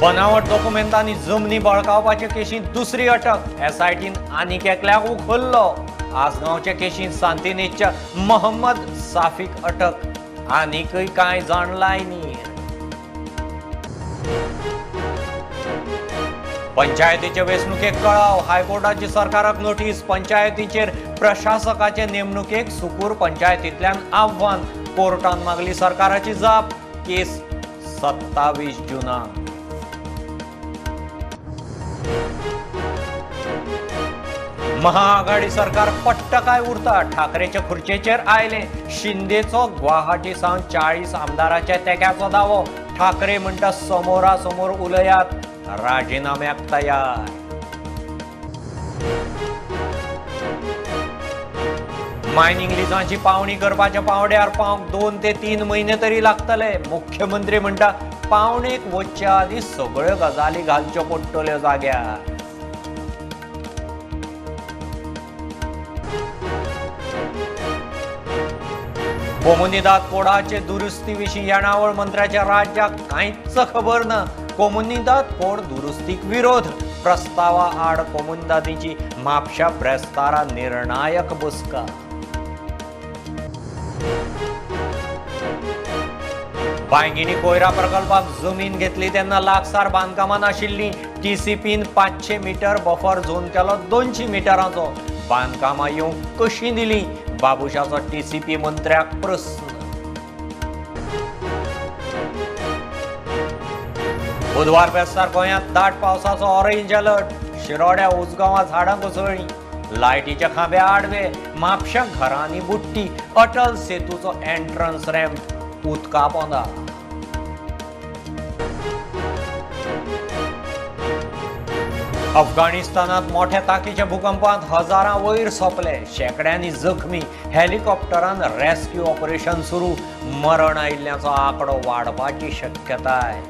बनावट दोकुमेंतांनी जमनी बळकावपाचे केशींत दुसरी अटक. एसआयटीन आनीक एकल्याक उखल्लो. आसगांवचे केशींत सांतिनेजच्या मोहम्मद साफीक अटक. आनीकय कांय जाण लायनीर. पंचायतीचे वेंचणुकेक कळाव. हायकोर्टाची सरकाराक नोटीस. पंचायतीचेर प्रशासकाचे नेमणुकेक सुकूर पंचायतींतल्यान आव्हान. कोर्टान मागली सरकाराची जाप. केस 27 जूनाक. महाआघाडी सरकार पट्ट काय उरता. ठाकरेच्या खुर्चेचेर आयले. शिंदेचो गुवाहाटी सावन 40 आमदाराच्या तेक्याचो दावो. ठाकरे म्हणटा समोरासमोर उलयात, राजीनाम्याक तयार. मायनिंग लिजांची पावणी करपाच्या पावड्यार पावंक 2 ते 3 म्हयने तरी लागतले. मुख्यमंत्री म्हणटा पावणेक वचच्या आदीं सगळ्यो गजाली घालच्यो पडटल्यो जाग्यार. कोमुनिदाद कोडाचे दुरुस्ती विशीं येणावळ मंत्र्याच्या राज्याक कांयच खबर ना. कोमुनिदाद कोड दुरुस्तीक विरोध. प्रस्तावा आड कोमुनिदादीची म्हापशा ब्रेस्तारा निर्णायक बसका. बांयगिणी कोयरा प्रकल्पाक जमीन घेतली तेन्ना लागसार बांदकामां नाशिल्लीं. टीसीपीन 500 मीटर बफर झोन केलो 200 मिटरांचो. बांदकामां येवंक कशीं दिलीं? बाबुशाचो टीसीपी मंत्र्याक प्रस्न. बुधवार बेस्तार गोंयांत दाट पावसाचो ऑरेंज अलर्ट. शिरोड्या उजगांवां झाडां कोसळ्ळीं. लायटीच्या खांबे आडवे. म्हापश्या घरांनी बुडटी. अटल सेतूचो एंट्रन्स रॅम्प उदका पोंदा. अफगाणिस्तानात मोठ्या ताकीच्या भूकंपात हजारां वयर सोंपले, शेंकड्यांनी जखमी. हेलिकॉप्टरान रेस्क्यू ऑपरेशन सुरू. मरण आयिल्ल्यांचो आंकडो वाडपाची शक्यताय.